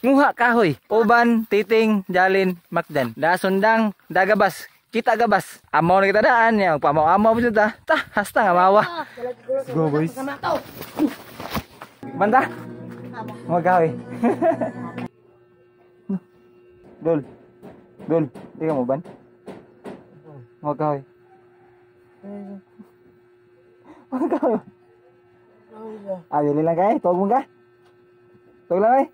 Nguha kahoy. Uban, Titing, Jalin, Makdan. Da sundang, dagabas. Kita gabas. Amaw na kita daan. Yang pamaw-amaw po ta. Ta, hasta nga mawa. Let's go, boys. Banda? Mga kahoy. Dol. Dol. Di ka mo ban? Mga kahoy. Mga kahoy. Ah, dili lang kay. Tuwag mo ka. Tuwag lang kay.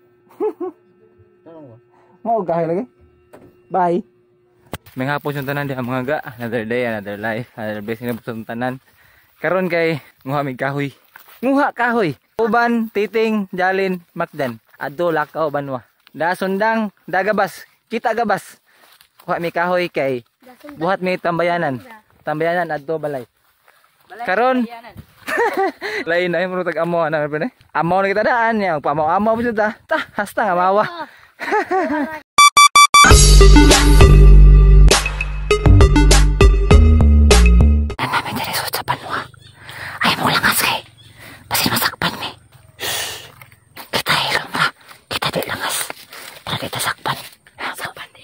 Mau kahoy lagi. Bye. May hapon yung tanan diha, mga ga. Another day, another life, another blessing na sa tanan. Karon kay nguha mig kahoy. Nguha kahoy. Uban, Titing, Jalin, Makdan. Adto lakaw banwa. Da sundang, dagabas, kita gabas. Kuha mi kahoy kay buhat mi tambayanan. Tambayanan adto balay. Karon lain na mo tag amo ana pre. Amo na kita daan yang pamaw-amaw po ta. Ta, hasta nga mawa. Namin diri sa banwa. Ay mo langas kay. Basin masakpan mi. Kita hilom ra. Kita di langas. Para di ta sakpan. Sakpan di.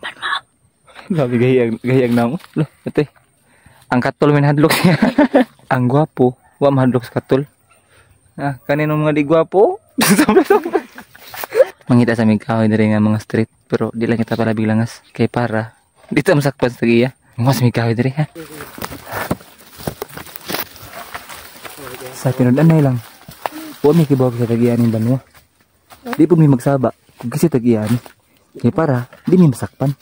Ban ma. Grabe gahiyag gahiyag na mo. Lo, ate. Ang katol min hadlok niya. Ang gwapo, wa mahadlok sa katol. Ah, kanino mga di gwapo? Mangita sa mig kahoy diri nga mga street, pero di lang kita pala bilangas kay para dito masakpan sa tagiya. Mas mig kahoy diri ha. Sa tinud-anay lang. Wa mi kibaw sa tagiya ning banwa. Di po mi magsaba kung kasi tagiya ni. Kay para di mi masakpan.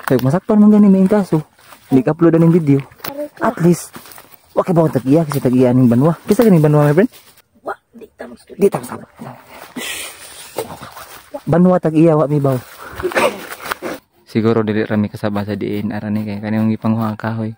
Kay masakpan man gani may kaso, di ka upload aning video. At least wa kibaw tagiya kasi tagiya ning banwa. Kisa ganing banwa, my friend? Wa di ta magstorya. Di ta magsaba. Banwa tag iya wa mi baw. Siguro dili rami kasaba sa diin arani kay kanang gipanguha ang kahoy.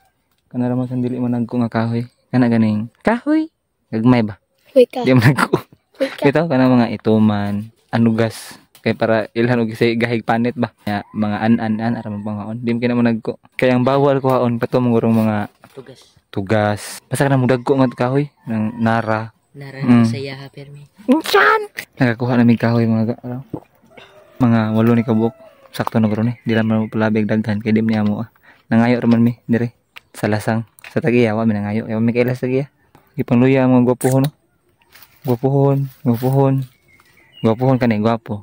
Kana ra man san dili man nagko nga kahoy. Kana ganing kahoy gagmay ba? Wait ka. Di man nagko. Wait ka. Bitaw kana mga ituman, anugas kay para ilhan og say gahig panit ba. Ya, mga an-an-an ara man pangaon. Di man kina man nagko. Kay ang bawal kuhaon kato mangurong mga tugas. Tugas. Basta kana mudagko nga kahoy nang nara. Nara sa yaha permi. Unsan? Nakakuha na mig kahoy mga ga. Mga 8 ni kabuok. Sakto na karon eh. Di lang man palabig daghan kay di man amo ah. Nangayo ra man mi dire sa lasang sa tagiya wa mi nangayo. Kay wa mi kaila sa tagiya. Gipangluya ang mga gwapohon no. Gwapohon, gwapohon. Gwapohon kani gwapo.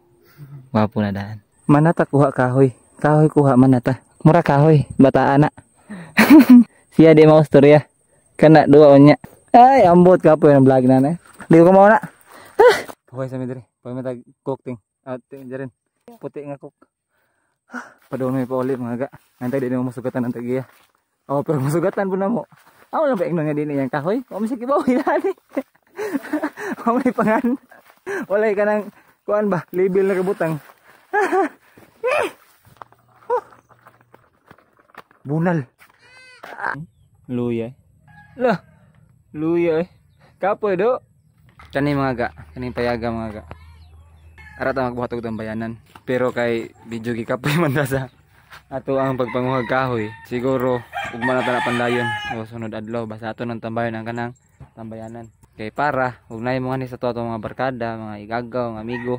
Gwapo na daan. Manata kuha kahoy. Kahoy kuha manata. Mura kahoy, bataan na. Siya di mao storya. Kana duwa unya. Ay, ambot ka po yung vlog na na. Di ko mao na. Pahuway sa mi dire. Pahuway mi tag cook ting. Ah, ting diren. Puti nga cook. Padung mi pa uli mga ga. Antay di mo masugatan ang tagiya. Oh, pero masugatan po na mo. Amo lang ba ingnon nga dinhi yang kahoy? Wa man siya kibaw hilani. Wa man pangan. Walay ka nang kuan ba, label na kabutang. Bunal. Luya. Lah. Luya eh. Kapoy do. Kani mga ga, kaning payaga mga ga. Ara ta magbuhat og tambayanan. Pero kay video gikapoy man ta sa ato ang pagpanguhag kahoy. Siguro ugma na ta na pandayon o sunod adlaw basta ato nang tambayon ang kanang tambayanan. Kay para ug nay mo sa ato mga barkada, mga igagaw, mga amigo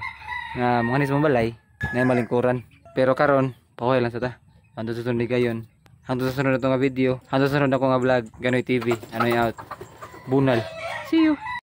nga mo sa balay, nay malingkuran. Pero karon pahuway lang sa ta. Hangtod sa sunod gayon. Hangtod sa sunod ato nga video, hangtod sa sunod ako nga vlog, Ganoy TV. Anoy out. Bunal. See you.